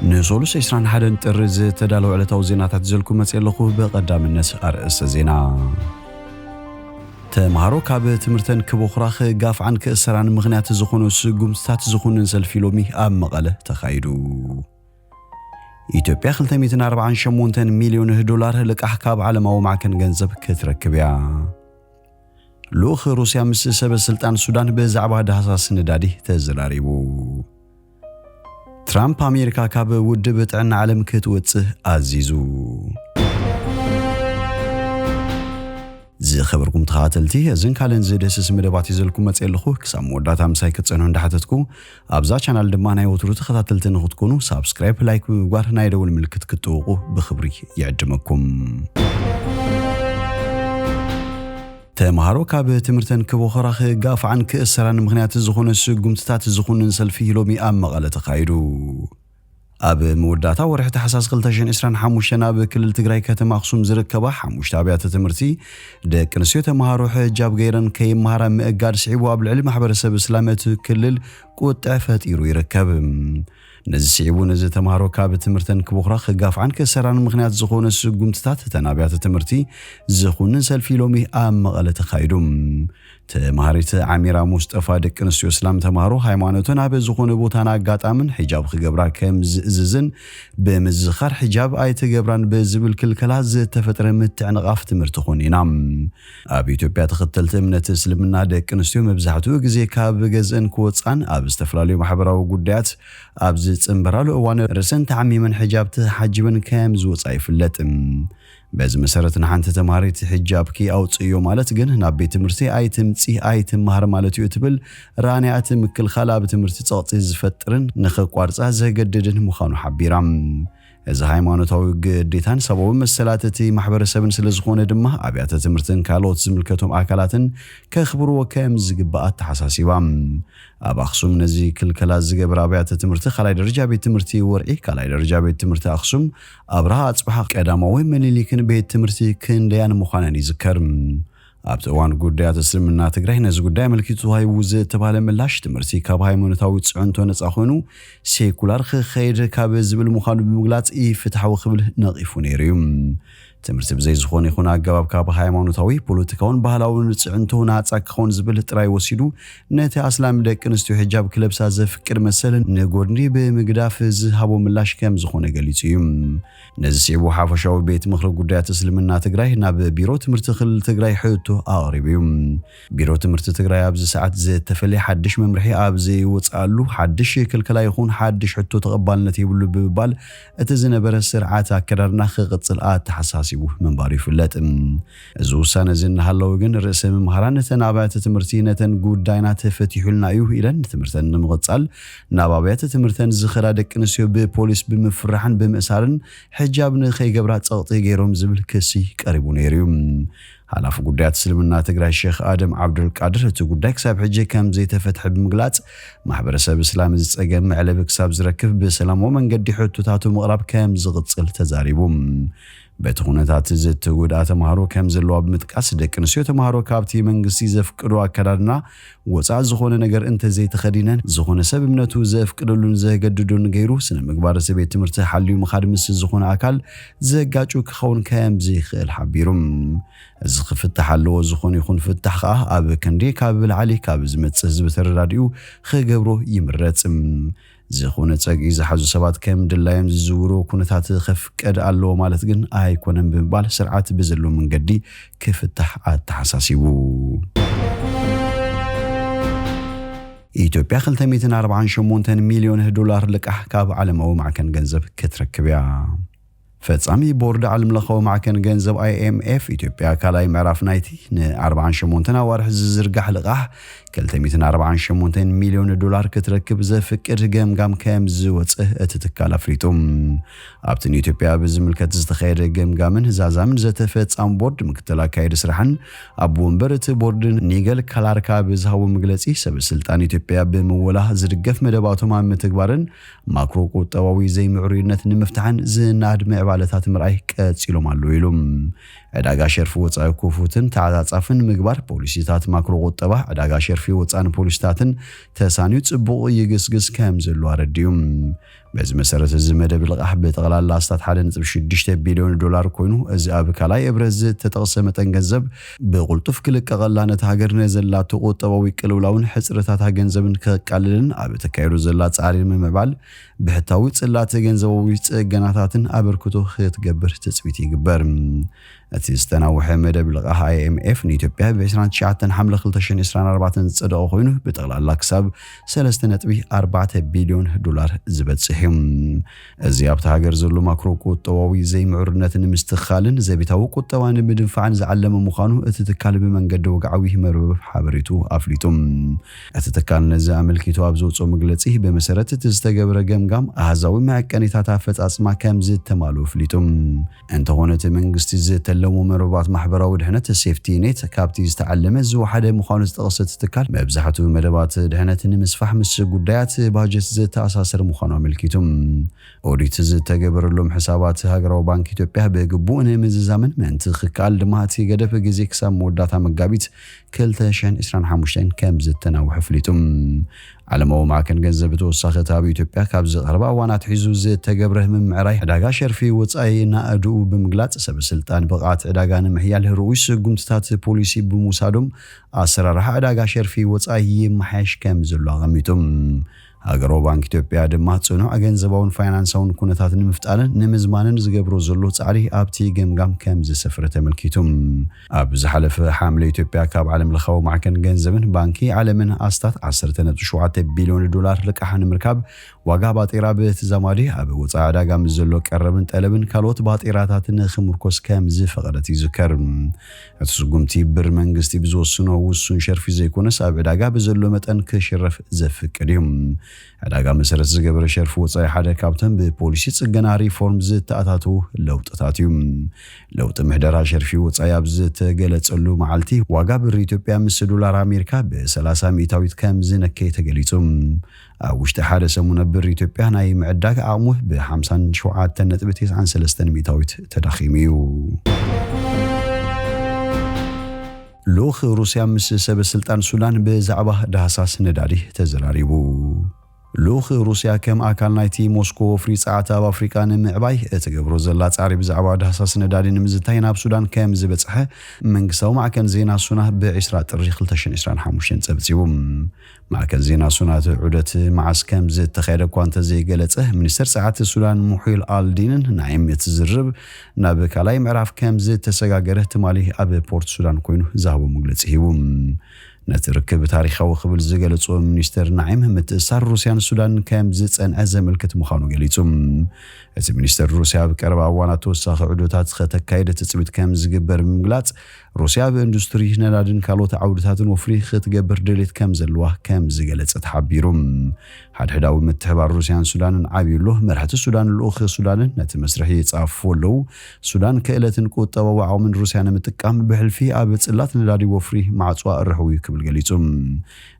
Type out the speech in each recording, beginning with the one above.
ንሰሉስ ዕስራን ሓደን ጥሪ ዝተዳለወ ዕለታዊ ዜናታት ዘልኩ መጽእ ኣለኹ። ብቐዳምነት ኣርእስተ ዜና። ተምሃሮ ካብ ትምህርተን ክቦኽራ፣ ክጋፍዓን ክእሰራን ምኽንያት ዝኾኑ ስጉምትታት ዝኹንን ሰልፊ ሎሚ ኣብ መቐለ ተኻይዱ። ኢትዮጵያ ክልተ ሚእትን ኣርባዓን ሸሞንተን ሚልዮን ዶላር ልቃሕ ካብ ዓለማዊ ማዕከን ገንዘብ ክትረክብ እያ። ልኡኽ ሩስያ ምስ ሰበ ስልጣን ሱዳን ብዛዕባ ዳህሳስ ነዳዲ ተዘራሪቡ። ትራምፕ ኣሜሪካ ካብ ውድብ ጥዕና ዓለም ክትወጽእ ኣዚዙ። ዝኸበርኩም ተኸታተልቲ፣ እዝን ካልእን ዝድህስስ መደባት ይዘልኩም መጽእ ኣለኹ። ክሳብ መወዳእታ ምሳይ ክትጸንሑ እንዳሓተትኩ፣ ኣብዛ ቻናል ድማ ናይ ወትሩ ተኸታተልቲ ንኽትኮኑ ሳብስክራይብ፣ ላይክ ብምግባር ናይ ደውል ምልክት ክትጥውቑ ብኽብሪ ይዕድመኩም። ተምሃሮ ካብ ትምህርተን ክቦኸራ፣ ክጋፍዓን ክእሰራን ምኽንያት ዝኾነ ስጉምትታት ዝኹንን ሰልፊ ሎሚ ኣብ መቐለ ተኻይዱ። ኣብ መወዳእታ ወርሒ ታሕሳስ ክልተ ሽሕን ዕስራን ሓሙሽተን ኣብ ክልል ትግራይ ከተማ ኣኽሱም ዝርከባ ሓሙሽተ ኣብያተ ትምህርቲ ደቂ ኣንስትዮ ተምሃሮ ሕጃብ ገይረን ከይመሃራ ምእጋድ ስዒቡ ኣብ ልዕሊ ማሕበረሰብ እስላም እቲ ክልል ቁጥዐ ፈጢሩ ይርከብ። ነዚ ስዒቡ ነዚ ተምሃሮ ካብ ትምህርተን ክቦኽራ ክጋፍዓን ክእሰራን ምኽንያት ዝኾነ ስጉምትታት እተን ኣብያተ ትምህርቲ ዝኹንን ሰልፊ ሎሚ ኣብ መቐለ ተኻይዱ። ተምሃሪት ዓሚራ ሙስጠፋ ደቂ ኣንስትዮ እስላም ተምሃሮ ሃይማኖተን ኣብ ዝኾነ ቦታን ኣጋጣምን ሒጃብ ክገብራ ከም ዝእዝዝን ብምዝኻር ሒጃብ ኣይትገብራን ብዝብል ክልከላ ዝተፈጥረ ምትዕንቓፍ ትምህርቲ ኮኒና። ኣብ ኢትዮጵያ ተኸተልቲ እምነት እስልምና ደቂ ኣንስትዮ መብዛሕትኡ ግዜ ካብ ገዝአን ክወፃን ኣብ ዝተፈላለዩ ማሕበራዊ ጉዳያት ኣብ ዝፅንበራሉ እዋን ርእሰን ተዓሚመን ሒጃብ ተሓጂበን ከም ዝወፃ ይፍለጥ። በዚ መሰረት ንሓንቲ ተምሃሪት ሕጃብኪ ኣውፅእዮ ማለት ግን ናብ ቤት ትምህርቲ ኣይትምፂ ኣይትመሃር ማለት እዩ ትብል ራንያ እቲ ምክልኻል ኣብ ትምህርቲ ፀቕጢ ዝፈጥርን ንኸቋርፃ ዘገድድን ምዃኑ ሓቢራ። እዚ ሃይማኖታዊ ግዴታን ሰብኣዊ መሰላት እቲ ማሕበረሰብን ስለ ዝኾነ ድማ ኣብያተ ትምህርትን ካልኦት ዝምልከቶም ኣካላትን ከኽብርዎ ከም ዝግባእ ኣተሓሳሲባ። ኣብ ኣኽሱም ነዚ ክልከላ ዝገበረ ኣብያተ ትምህርቲ ካልኣይ ደረጃ ቤት ትምህርቲ ወርዒ፣ ካልኣይ ደረጃ ቤት ትምህርቲ ኣኽሱም ኣብርሃ ኣጽብሃ፣ ቀዳማዊ ምኒልክን ቤት ትምህርቲ ክንደያን ምዃነን ይዝከር። ኣብቲ እዋን ጉዳያት እስልምና ትግራይ ነዚ ጉዳይ ኣመልኪቱ ተዋሂቡ ዝተባህለ ምላሽ ትምህርቲ ካብ ሃይማኖታዊ ፅዕንቶ ነፃ ኮይኑ ሴኩላር ክኸይድ ካብ ዝብል ምዃኑ ብምግላፅ ኢፍትሓዊ ክብል ነቒፉ ነይሩ እዩ። ትምህርቲ ብዘይ ዝኾነ ይኹን ኣገባብ ካብ ሃይማኖታዊ፣ ፖለቲካውን ባህላውን ፅዕንቶ ናፃ ክኸውን ዝብል ጥራይ ወሲዱ ነቲ ኣስላም ደቂ ኣንስትዮ ሕጃብ ክለብሳ ዘፍቅድ መሰል ንጎድኒ ብምግዳፍ ዝሃቦ ምላሽ ከም ዝኾነ ገሊጹ እዩ። ነዚ ስዒቡ ሓፈሻዊ ቤት ምኽሪ ጉዳያት እስልምና ትግራይ ናብ ቢሮ ትምህርቲ ክልል ትግራይ ሕቶ ኣቕሪቡ እዩ። ቢሮ ትምህርቲ ትግራይ ኣብዚ ሰዓት ዝተፈለየ ሓድሽ መምርሒ ኣብ ዘይወፅኣሉ ሓድሽ ክልከላ ይኹን ሓድሽ ሕቶ ተቐባልነት የብሉ ብምባል እቲ ዝነበረ ስርዓት ኣከዳድና ክቕፅል ኣተሓሳሲቡ ምንባሩ ይፍለጥ። እዚ ውሳነ እዚ እናሃለወ ግን ርእሰ ምምሃራን እተን ኣብያተ ትምህርቲ ነተን ጉዳይና ተፈቲሑልና እዩ ኢለን ትምህርተን ንምቕፃል ናብ ኣብያተ ትምህርተን ዝኸዳ ደቂ ኣንስትዮ ብፖሊስ ብምፍርራሕን ብምእሳርን ሕጃብ ንኸይገብራ ፀቕጢ ገይሮም ዝብል ክሲ ቀሪቡ ነይሩ እዩ። ሓላፊ ጉዳያት እስልምና ትግራይ ሼክ ኣደም ዓብዱልቃድር እቲ ጉዳይ ክሳብ ሕጂ ከም ዘይተፈትሐ ብምግላፅ ማሕበረሰብ እስላም እዚ ፀገም መዕለቢ ክሳብ ዝረክብ ብሰላማዊ መንገዲ ሕቶታቱ ምቕራብ ከም ዝቕፅል ተዛሪቡ። በቲ ኩነታት ዝተጎድኣ ተምሃሮ ከም ዘለዋ ብምጥቃስ ደቂ ኣንስትዮ ተምሃሮ ካብቲ መንግስቲ ዘፍቅዶ ኣከዳድና ወፃእ ዝኾነ ነገር እንተዘይተኸዲነን ዝኾነ ሰብ እምነቱ ዘፍቅደሉን ዘገድዶን ገይሩ ስነ ምግባር እቲ ቤት ትምህርቲ ሓልዩ ምኻድ ምስ ዝኾነ ኣካል ዘጋጩ ክኸውን ከም ዘይኽእል ሓቢሩ። እዚ ክፍታሕ ኣለዎ፣ ዝኾነ ይኹን ፍታሕ ከኣ ኣብ ክንዲ ካብ ላዕሊ ካብ ዝመጽእ ህዝቢ ተረዳዲኡ ክገብሮ ይምረጽ። ዝኾነ ጸግዒ ዝሓዙ ሰባት ከም ድላዮም ዝዝውሩ ኩነታት ክፍቀድ ኣለዎ ማለት ግን ኣይኮነን ብምባል ስርዓት ብዘሎ መንገዲ ክፍታሕ ኣተሓሳሲቡ። ኢትዮጵያ ክልተ ሚእትን ኣርባዓን ሸሞንተን ሚልዮን ዶላር ልቃሕ ካብ ዓለማዊ ማዕከን ገንዘብ ክትረክብ እያ። ፈጻሚ ቦርድ ዓለም ለኻዊ ማዕከን ገንዘብ ኣይ ኤም ኤፍ ኢትዮጵያ ካልኣይ ምዕራፍ ናይቲ ን ኣርባዓን ሸሞንተን ኣዋርሕ ዝዝርጋሕ ልቓሕ ክልተ ሚእትን ኣርባዓን ሸሞንተን ሚልዮን ዶላር ክትረክብ ዘፍቅድ ገምጋም ከም ዝወጽእ እቲ ትካል ኣፍሊጡ። ኣብቲ ንኢትዮጵያ ብዝምልከት ዝተኻየደ ገምጋምን ዛዛምን ዘተ ፈጻሚ ቦርድ ምክትል ኣካየዲ ስራሕን ኣቦ ወንበር እቲ ቦርድን ኒገል ካላርካ ብዝሃቦ መግለጺ ሰብ ስልጣን ኢትዮጵያ ብምወላ ዝድገፍ መደባቶም ኣብ ምትግባርን ማክሮ ቁጠባዊ ዘይምዕሩይነት ንምፍታሕን ዝናድ ምዕባለታት ምርኣይ ቀጺሎም ኣለዉ ኢሉ። ዕዳጋ ሸርፊ ወጻኢ ክፉትን ተዓጻጻፍን ምግባር ፖሊሲታት ማክሮ ቁጠባ፣ ዕዳጋ ሸርፊ ወጻእን ፖሊሲታትን ተሳንዩ ጽቡቕ ይግስግስ ከም ዘሎ ኣረዲኡ። በዚ መሰረት፣ እዚ መደብ ልቓሕ ብጠቕላላ ኣስታት ሓደ ነጥቢ ሽዱሽተ ቢልዮን ዶላር ኮይኑ፣ እዚ ኣብ ካልኣይ እብረ ዝተጠቕሰ መጠን ገንዘብ ብቕልጡፍ ክልቀቐላ፣ ነቲ ሃገር ነዘላቶ ቁጠባዊ ቅልውላውን ሕጽረታታ ገንዘብን ከቃልልን ኣብ ተካይዶ ዘላ ጻዕሪ ንምምዕባል ብሕታዊ ጽላት ገንዘባዊ ጽገናታትን ኣበርክቶ ክትገብር ትጽቢት ይግበር። እቲ ዝተናውሐ መደብ ልቓሕ ኣይ ኤም ኤፍ ንኢትዮጵያ ብ ዕስራን ትሽዓተን ሓምለ ክልተ ሽሕን ዕስራን ኣርባዕተን ዝጸደቐ ኮይኑ፣ ብጠቕላላ ክሳብ ሰለስተ ነጥቢ ኣርባዕተ ቢልዮን ዶላር ዝበጽሕ እዩ። እዚ ኣብቲ ሃገር ዘሎ ማክሮ ቁጠባዊ ዘይምዕሩነት ንምስትኽኻልን ዘቤታዊ ቁጠባ ንምድንፋዕን ዝዓለመ ምዃኑ እቲ ትካል ብመንገዲ ወግዓዊ መርበብ ሓበሬቱ ኣፍሊጡ። እቲ ትካል ነዚ ኣመልኪቱ ኣብ ዘውፅኦ መግለፂ፣ ብመሰረት እቲ ዝተገብረ ገምጋም ኣሃዛዊ መዐቀኒታት ኣፈፃፅማ ከም ዝተማልኡ ኣፍሊጡ። እንተኾነ፣ እቲ መንግስቲ ዝተለሙ መርበባት ማሕበራዊ ድሕነት፣ ሴፍቲ ኔት፣ ካብቲ ዝተዓለመ ዝወሓደ ምዃኑ ዝጠቐሰ እቲ ትካል፣ መብዛሕትኡ መደባት ድሕነት ንምስፋሕ ምስ ጉዳያት ባጀት ዝተኣሳሰር ምዃኑ ኣመልኪቱ። ኦዲት ዝተገበረሎም ሕሳባት ሃገራዊ ባንክ ኢትዮጵያ ብግቡእ ንምዝዛምን ምእንቲ ክከኣል ድማ፣ እቲ ገደብ ግዜ ክሳብ መወዳእታ መጋቢት ክልተ ሽሕን ዕስራን ሓሙሽተን ከም ዝተናውሐ ኣፍሊጡ። ዓለማዊ ማዕከን ገንዘብ ብተወሳኺ፣ እቲ ኣብ ኢትዮጵያ ካብዚ ቀረባ እዋን ኣትሒዙ ዝተገብረ ምምዕራይ ዕዳጋ ሸርፊ ወጻኢ ናእድኡ ብምግላጽ፣ ሰብ ስልጣን ብቕዓት ዕዳጋ ንምሕያል ርኡይ ስጉምትታት ፖሊሲ ብምውሳዶም፣ ኣሰራርሓ ዕዳጋ ሸርፊ ወጻኢ ይመሓየሽ ከም ዘሎ ኣቐሚጡ። ሃገራዊ ባንክ ኢትዮጵያ ድማ፣ ጽኑዕ ገንዘባውን ፋይናንሳውን ኩነታት ንምፍጣርን ንምዝማንን ዝገብሮ ዘሎ ጻዕሪ ኣብቲ ገምጋም ከም ዝሰፍረ ተመልኪቱ። ኣብ ዝሓለፈ ሓምለ፣ ኢትዮጵያ ካብ ዓለም ለኻዊ ማዕከን ገንዘብን ባንኪ ዓለምን ኣስታት ዓሰርተ ነጥቢ ሸውዓተ ቢልዮን ዶላር ልቃሕ ንምርካብ፣ ዋጋ ባጤራ ብተዛማዲ ኣብ ወጻኢ ዕዳጋ ምስ ዘሎ ቀረብን ጠለብን ካልኦት ባጤራታትን ክምርኮስ ከም ዝፈቐደት ይዝከር። እቲ ስጉምቲ ብር መንግስቲ ብዝወስኖ ውሱን ሸርፊ ዘይኮነስ፣ ኣብ ዕዳጋ ብዘሎ መጠን ክሽረፍ ዘፍቅድ እዩ። ዕዳጋ መሰረት ዝገበረ ሸርፊ ወጻኢ ሓደ ካብቶም ብፖሊሲ ጽገና ሪፎርም ዝተኣታተዉ ለውጥታት እዩ። ለውጢ ምሕደራ ሸርፊ ወጻኢ ኣብ ዝተገለጸሉ መዓልቲ፣ ዋጋ ብር ኢትዮጵያ ምስ ዶላር ኣሜሪካ ብሰላሳ ሚእታዊት ከም ዝነከየ ተገሊጹ። ኣብ ውሽጢ ሓደ ሰሙን፣ ብር ኢትዮጵያ ናይ ምዕዳግ ዓቕሙ ብሓምሳን ሸውዓተን ነጥቢ ተስዓን ሰለስተን ሚእታዊት ተዳኺሙ እዩ። ልኡኽ ሩስያ ምስ ሰበ ስልጣን ሱዳን ብዛዕባ ዳህሳስ ነዳዲ ተዘራሪቡ። ልኡኽ ሩስያ ከም ኣካል ናይቲ ሞስኮ ወፍሪ ጸዓት ኣብ ኣፍሪቃ ንምዕባይ እትገብሮ ዘላ ጻዕሪ ብዛዕባ ዳህሳስ ነዳዲ ንምዝታይ ናብ ሱዳን ከም ዝበጽሐ መንግስታዊ ማዕከን ዜና ሱና ብ ዕስራ ጥሪ ክልተ ሽሕን ዕስራን ሓሙሽተን ጸብጺቡ። ማዕከን ዜና ሱና እቲ ዑደት መዓስ ከም ዝተኻየደ እኳ እንተዘይገለጸ፣ ሚኒስተር ጸዓት ሱዳን ሙሒል ኣልዲንን ናዒም እቲ ዝርርብ ናብ ካልኣይ ምዕራፍ ከም ዝተሰጋገረ ትማሊ ኣብ ፖርት ሱዳን ኮይኑ ዝሃቦ መግለጺ ሂቡ። ነቲ ርክብ ታሪኻዊ ክብል ዝገለጾ ሚኒስተር ናዒም፣ ምትእስሳር ሩስያን ሱዳንን ከም ዝጸንዐ ዘመልክት ምዃኑ ገሊጹ። እቲ ሚኒስተር፣ ሩስያ ኣብ ቀረባ እዋናት ተወሳኺ ዑደታት ከተካይድ ትጽቢት ከም ዝግበር ብምግላጽ፣ ሩስያ ኣብ ኢንዱስትሪ ነዳድን ካልኦት ዓውድታትን ወፍሪ ክትገብር ድሌት ከም ዘለዋ ከም ዝገለጸ ተሓቢሩ። ሓድሕዳዊ ምትሕባር ሩስያን ሱዳንን ዓብዩ ኣሎ። መራሕቲ ሱዳን ልኡኽ ሱዳንን ነቲ መስርሕ ይጻፉ ኣለዉ። ሱዳን ክእለትን ቁጠባዊ ዓቕምን ሩስያ ንምጥቃም ብሕልፊ ኣብ ጽላት ነዳዲ ወፍሪ ማዕጾ ርሑው እዩ ክብል ገሊጹ።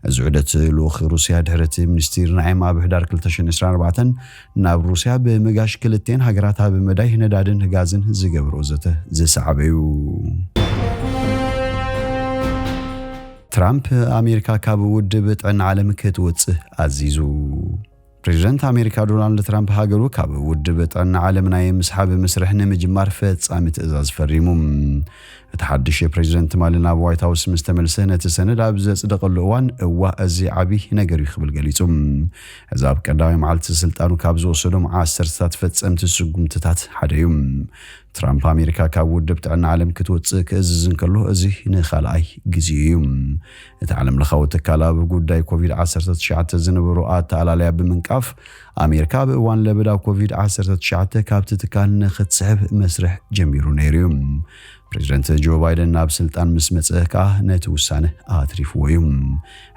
እዚ ዑደት ልኡኽ ሩስያ፣ ድሕሪ እቲ ሚኒስትር ናዒም ኣብ ሕዳር ክልተ ሽሕን ዕስራን ኣርባዕተን ናብ ሩስያ ብምጋሽ፣ ክልቴን ሃገራት ኣብ መዳይ ነዳድን ጋዝን ዝገብሮ ዘተ ዝሰዓበ እዩ። ትራምፕ፣ ኣሜሪካ ካብ ውድብ ጥዕና ዓለም ክትወጽእ ኣዚዙ። ፕሬዚደንት ኣሜሪካ ዶናልድ ትራምፕ፣ ሃገሩ ካብ ውድብ ጥዕና ዓለም ናይ ምስሓብ መስርሕ ንምጅማር ፈጻሚ ትእዛዝ ፈሪሙ። እቲ ሓድሽ ፕሬዚደንት ትማሊ ናብ ዋይት ሃውስ ምስ ተመልሰ፣ ነቲ ሰነድ ኣብ ዘጽደቐሉ እዋን፣ "እዋ፣ እዚ ዓቢ ነገር እዩ" ክብል ገሊጹ። እዚ ኣብ ቀዳማይ መዓልቲ ስልጣኑ ካብ ዝወሰዶም ዓሰርተታት ፈጸምቲ ስጉምትታት ሓደ እዩ። ትራምፕ፣ ኣሜሪካ ካብ ውድብ ጥዕና ዓለም ክትወጽእ ክእዝዝ እንከሎ፣ እዚ ንኻልኣይ ግዜኡ እዩ። እቲ ዓለም ለኻዊ ትካል ኣብ ጉዳይ ኮቪድ ዓሰርተ ትሽዓተ ዝነበሮ ኣተኣላልያ ብምንቃፍ፣ ኣሜሪካ ኣብ እዋን ለበዳ ኮቪድ ዓሰርተ ትሽዓተ ካብቲ ትካል ንኽትስሕብ መስርሕ ጀሚሩ ነይሩ እዩ። ፕሬዚደንት ጆ ባይደን ናብ ስልጣን ምስ መጸ ከኣ ነቲ ውሳነ ኣትሪፍዎ እዩ።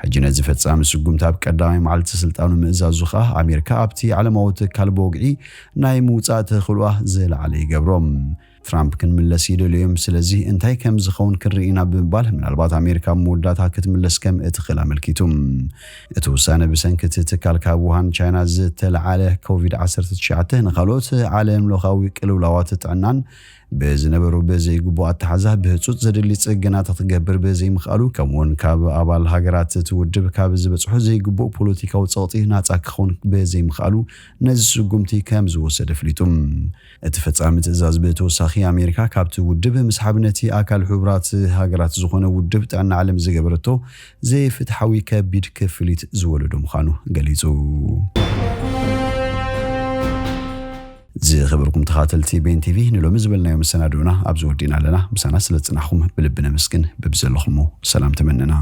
ሕጂ ነዚ ፈጻሚ ስጉምቲ ኣብ ቀዳማይ መዓልቲ ስልጣኑ ምእዛዙ ከኣ፣ ኣሜሪካ ኣብቲ ዓለማዊ ትካል ብወግዒ ናይ ምውጻእ ተኽእሎኣ ዝለዓለ ይገብሮ። ትራምፕ፣ "ክንምለስ ይደልዩ እዮም፣ ስለዚ እንታይ ከም ዝኸውን ክንርኢ ኢና" ብምባል፣ ምናልባት ኣሜሪካ ኣብ መወዳእታ ክትምለስ ከም እትኽእል ኣመልኪቱ። እቲ ውሳነ ብሰንኪ እቲ ትካል ካብ ውሃን ቻይና ዝተለዓለ ኮቪድ ዓሰርተ ትሽዓተ ንኻልኦት ዓለም ለኻዊ ቅልውላዋት ጥዕናን ብዝነበሩ ብዘይግቡእ ኣተሓዛ ብህጹጽ ዘድሊ ጽገናታት ክገብር ብዘይምኽኣሉ፣ ከምኡውን ካብ ኣባል ሃገራት እቲ እቲ ውድብ ካብ ዝበፅሖ ዘይግቡእ ፖለቲካዊ ፀቕጢ ናፃ ክኸውን ብዘይምኽኣሉ ነዚ ስጉምቲ ከም ዝወሰደ ኣፍሊጡ። እቲ ፈፃሚ ትእዛዝ ብተወሳኺ ኣሜሪካ ካብቲ ውድብ ምስሓብ ነቲ ኣካል ሕቡራት ሃገራት ዝኾነ ውድብ ጥዕና ዓለም ዝገበረቶ ዘይፍትሓዊ ከቢድ ክፍሊት ዝወለዶ ምዃኑ ገሊጹ። ዝኸበርኩም ተኻተልቲ ቤን ቲቪ፣ ንሎሚ ዝበልናዮ መሰናድኡና ኣብዚ ወዲእና ኣለና። ምሳና ስለ ዝጽናሕኩም ብልቢ ነመስግን። በብዘለኹሞ ሰላም ተመነና።